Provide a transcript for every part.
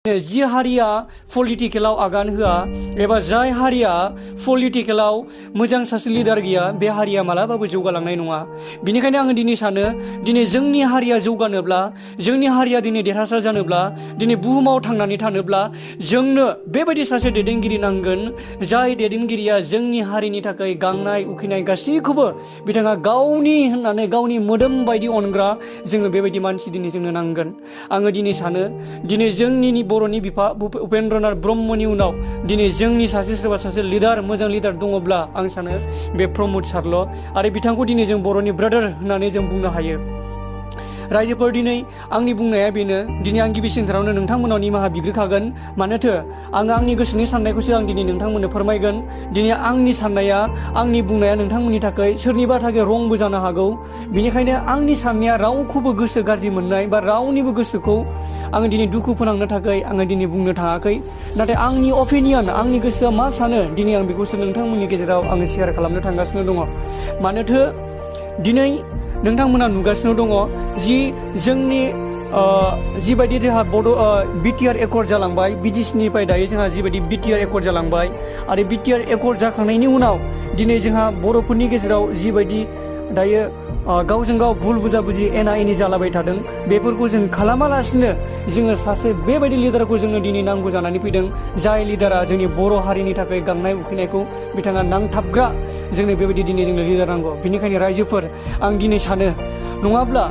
जि हारिया पलिटिकेलाव आगान होआ एबा जाय हारिया पलिटिकेलाव मोजां सासे लिडार गैया बे हारिया मालाबाबो जौगालांनाय नङा। बिनिखायनो आङो दिनै सानो दिनै जोंनि हारिया जौगानोब्ला जोंनि हारिया दिनै देरहासार जानोब्ला दिनै बुहुमाव थांनानै थानोब्ला जोंनो बेबायदि सासे दैदेनगिरि नांगोन जाय दैदेनगिरिया जोंनि हारिनि थाखाय गांनाय उखैनाय गासैखौबो बिथाङा गावनि होननानै गावनि मोदोम बायदि अनग्रा जोङो बेबायदि मानसि दिनै जोंनो नांगोन। आङो दिनै सानो दिनै जोंनि बर'नि बिफा उपेन्द्रनाथ ब्रह्मनि उनाव दिनै जोंनि सोरबा सासे लिडार मोजां लिडार दङब्ला आं सानो बे प्रमद सारल' आरो बिथांखौ दिनै जों बर'नि ब्रादार होननानै जों बुंनो हायो। रायजोफोर दिनै आंनि बुंनाया बेनो दिनै आं गिबिसिनथारावनो नोंथांमोनाव निमाहा बिग्रोखागोन मानोथो आङो आंनि गोसोनि साननायखौसो आं दिनै नोंथांमोननो फोरमायगोन। दिनै आंनि साननाया आंनि बुंनाया नोंथांमोननि थाखाय सोरनिबा थाखाय रंबो जानो हागौ। बिनिखायनो आंनि साननाया रावखौबो गोसो गाज्रि मोननाय बा रावनिबो गोसोखौ आङो दिनै दुखु फोनांनो थाखाय आङो दिनै बुंनो थाङाखै। नाथाय आंनि अपिनियन आंनि गोसोआ मा सानो दिनै आं बेखौसो नोंथांमोननि गेजेराव आङो शेयार खालामनो थांगासिनो दङ। मानोथो दिनै नोंथांमोना नुगासिनो दङ जि जोंनि जिबायदि जोंहा बिटिआर एकर्ड जालांबाय बिटिसिनिफ्राय दायो जोंहा जिबायदि बिटिआर एकर्ड जालांबाय आरो बिटिआर एकर्ड जाखांनायनि उनाव दिनै जोंहा बर'फोरनि गेजेराव जिबायदि दायो गावजों गाव भुल बुजाबुजि एना एनि जालाबाय थादों बेफोरखौ जों खालामालासिनो जोङो सासे बेबायदि लिडारखौ जोंनो दिनै नांगौ जानानै फैदों जाय लिडारा जोंनि बर' हारिनि थाखाय गांनाय उखैनायखौ बिथाङा नांथाबग्रा जोंनो बेबायदि दिनै जोंनो लिडार नांगौ। बिनिखायनो रायजोफोर आं दिनै सानो नङाब्ला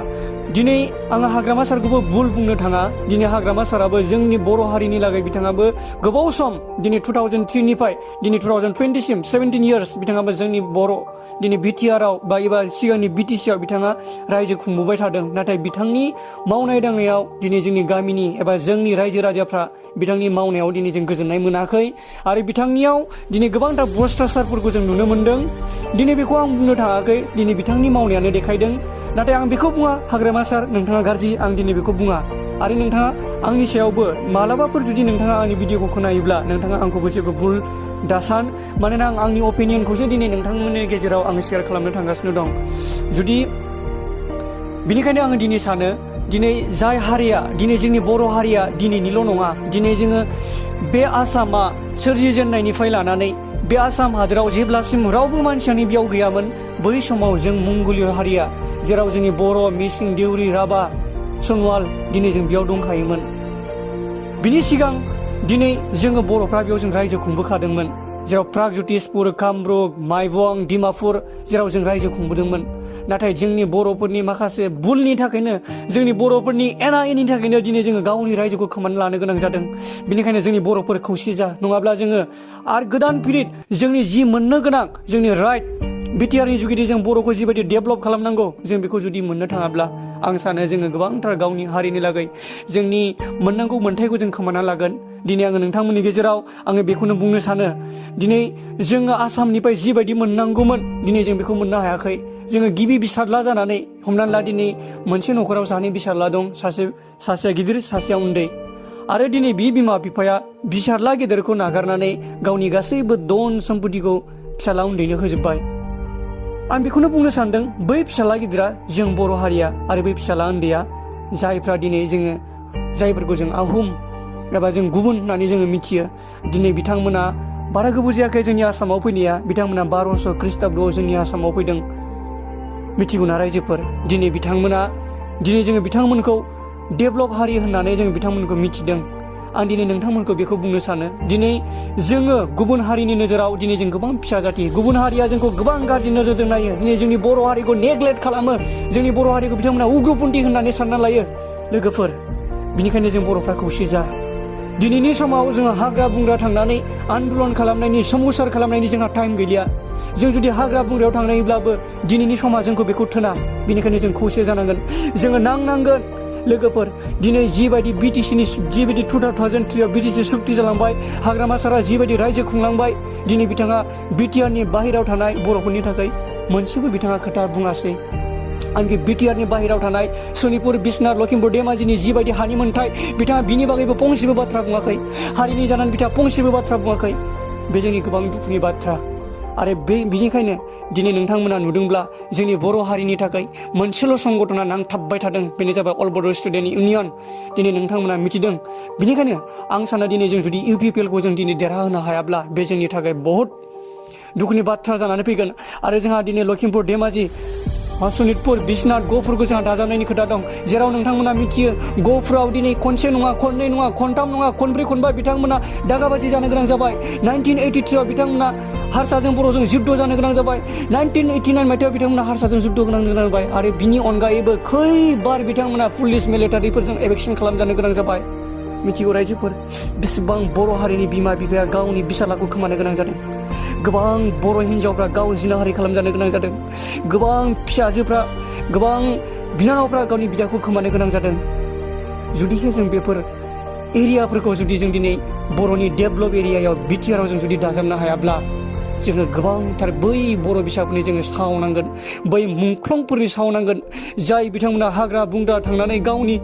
दिनै आङो हाग्रामा सारखौबो भुल बुंनो थाङा। दिनै हाग्रामा साराबो जोंनि बर' हारिनि लागै बिथाङाबो गोबाव सम दिनै 2003निफ्राय दिनै 2020सिम 17 इयार्स बिथाङाबो जोंनि बर' दिनै बिटिआरआव बा एबा सिगांनि बिटिसिआव बिथाङा रायजो खुंबोबाय थादों। नाथाय बिथांनि मावनाय दांनायाव दिनै जोंनि गामिनि एबा जोंनि रायजो राजाफ्रा बिथांनि मावनायाव दिनै जों गोजोननाय मोनाखै आरो बिथांनियाव दिनै गोबांथार भ्रष्टाचारफोरखौ जों नुनो मोनदों। दिनै बेखौ आं बुंनो थाङाखै दिनै बिथांनि मावनायानो देखायदों। नाथाय आं बेखौ बुङा हाग्रामा सार नोंथाङा गाज्रि आं दिनै बेखौ बुङा आरो नोंथाङा आंनि सायावबो मालाबाफोर जुदि नोंथाङा आंनि भिडिअखौ खोनायोब्ला नोंथाङा आंखौबो जेबो भुल दासान। मानोना आं आंनि अपिनियनखौसो दिनै नोंथांमोननि गेजेराव आङो शेयार खालामनो थांगासिनो दं। बिनिखायनो आङो दिनै सानो दिनै जाय हारिया दिनै जोंनि बर' हारिया दिनैनिल' नङा दिनै जोङो बे आसामा सोरजिजेननायनिफ्राय लानानै बे आसाम हादोराव जेब्लासिम रावबो मानसियानो बेयाव गैयामोन बै समाव जों मंगलीय हारिया जेराव जोंनि बर' मिसिं देउरि राभा सनवाल दिनै जों बेयाव दंखायोमोन। बिनि सिगां दिनै जोङो बर'फ्रा बेयाव जों रायजो खुंबोखादोंमोन जेराव प्रागज्यतिसपुर कामरुप माइबं डिमापुर जेराव जों रायजो खुंबोदोंमोन। नाथाय जोंनि बर'फोरनि माखासे भुलनि थाखायनो जोंनि बर'फोरनि एना एनि थाखायनो दिनै जोङो गावनि रायजोखौ खोमाना लानो गोनां जादों। बेनिखायनो जोंनि बर'फोर खौसे जा नङाब्ला जोङो आरो गोदान फिरिद जोंनि जि मोननो गोनां जोंनि राइट बिटिआरनि जुगिदि जों बर'खौ जिबायदि डेभेलप खालामनांगौ जों बेखौ जुदि मोननो थाङाब्ला आं सानो जोङो गोबांथार गावनि हारिनि लागै जोंनि मोननांगौ मोन्थायखौ जों खोमाना लागोन। दिनै आङो नोंथांमोननि गेजेराव आङो बेखौनो बुंनो सानो दिनै जोङो आसामनिफ्राय जिबायदि मोननांगौमोन दिनै जों बेखौ मोननो हायाखै। जोङो गिबि फिसाज्ला जानानै हमनानै ला दिनै मोनसे न'खराव सानै फिसाज्ला दं सासेया गिदिर सासेया उन्दै आरो दिनै बे बिमा बिफाया फिसाज्ला गेदेरखौ नागारनानै गावनि गासैबो धन सम्पतिखौ फिसाज्ला उन्दैनो होजोब्बाय। आं बेखौनो बुंनो सानदों बै फिसाज्ला गिदिरा जों बर' हारिया आरो बै फिसाज्ला उन्दैया जायफ्रा दिनै जोङो जायफोरखौ जों आहम एबा जों गुबुन होननानै जोङो मिथियो दिनै बिथांमोना बारा गोबाव जायाखै जोंनि आसामाव फैनाया बिथांमोना 1200 ख्रीष्टाब्दआव जोंनि आसामाव फैदों। मिथिगौना रायजोफोर दिनै जोङो बिथांमोनखौ डेभेलप हारि होननानै जोङो बिथांमोनखौ मिथिदों। आं दिनै नोंथांमोनखौ बेखौ बुंनो सानो दिनै जोङो गुबुन हारिनि नोजोराव दिनै जों गोबां फिसा जाथि गुबुन हारिया जोंखौ गोबां गाज्रि नोजोरजों नायो। दिनै जोंनि बर' हारिखौ नेग्लेक्ट खालामो जोंनि बर' हारिखौ बिथांमोना उग्रपन्थी होननानै सानना लायो लोगोफोर। बिनिखायनो जों बर'फ्रा खौसे जा। दिनैनि समाव जोङो हाग्रा बुंग्रा थांनानै आन्दलन खालामनायनि सोमावसार खालामनायनि जोंहा टाइम गैलिया। जों जुदि हाग्रा बुंग्रायाव थांनायब्लाबो दिनैनि समा जोंखौ बेखौ थोना। बेनिखायनो जों खौसे जानांगोन जोङो नांनांगोन लोगोफोर। दिनै जिबायदि बिटिसिनि जिबायदि 2003आव बिटिसि सुक्ति जालांबाय हाग्रामा सारा जिबायदि रायजो खुंलांबाय दिनै बिथाङा बिटिआरनि बाहेरायाव थानाय बर'फोरनि थाखाय मोनसेबो बिथाङा खोथा बुङासै। आंखि बिटिआरनि बाहेरायाव थानाय सनितपुर बिसनाथ लखिमपुर धेमाजिनि जिबायदि हानि मोन्थाय बिथाङा बिनि बागैबो फंसेबो बाथ्रा बुङाखै। हारिनि जानानै बिथाङा फंसेबो बाथ्रा बुङाखै। बे जोंनि गोबां दुखुनि बाथ्रा। आरो बिनिखायनो दिनै नोंथांमोना नुदोंब्ला जोंनि बर' हारिनि थाखाय मोनसेल' संगठना नांथाबबाय थादों, बेनो जाबाय अल बड' स्टुडेन्ट इउनियन। दिनै नोंथांमोना मिथिदों। बिनिखायनो आं सानो दिनै जों जुदि UPPLखौ जों दिनै देरहाहोनो हायाब्ला बे जोंनि थाखाय बहुद दुखुनि बाथ्रा जानानै फैगोन। आरो जोंहा दिनै लखिमपुर, धेमाजि, सनितपुर, बिश्वनाथ, गहपुरखौ जोंहा दाजाबनायनि खोथा दं, जेराव नोंथांमोना मिथियो गहपुराव दिनै खनसे नङा, खननै नङा, खनथाम नङा, खनब्रै खनबा बिथांमोना दागाबाजि जानो गोनां जाबाय। 1983आव बिथांमोना हारसाजों बर'जों जुद्ध जानो गोनां जाबाय। 1989 मायथाइयाव बिथांमोना हारसाजों जुद्ध गोनां जाबाय। आरो बिनि अनगायैबो खैबार बिथांमोना पुलिस मिलिटारिफोरजों एभेक्सन खालामजानो गोनां जाबाय। मिथिगौ रायजोफोर, बेसेबां बर' हारिनि बिमा बिफाया गावनि फिसालाखौ खोमानो गोनां जादों। गोबां बर' हिन्जावफ्रा गाव जिनाहारि खालामजानो गोनां जादों। गोबां फिसाजोफ्रा, गोबां बिनानावफ्रा गावनि बिदाखौ खोमानो गोनां जादों। जुदिहे जों बेफोर एरियाफोरखौ जुदि जों दिनै बर'नि डेभलप एरियायाव BTRआव जों जुदि दाजाबनो हायाब्ला जोङो गोबांथार बै बर' फिसाफोरनि जोङो सावनांगोन, बै मुंख्लंफोरनि सावनांगोन, जाय बिथांमोना हाग्रा बुंग्रा थांनानै गावनि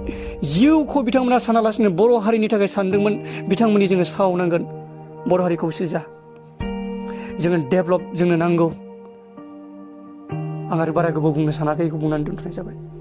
जिउखौ बिथांमोना सानालासिनो बर' हारिनि थाखाय सानदोंमोन, बिथांमोननि जोङो सावनांगोन। बर' हारिखौ सिजा, जोङो डेभलप जोंनो नांगौ। आं आरो बारा गोबाव बुंनो सानाखै, बेखौ बुंनानै दोनथ'नाय जाबाय।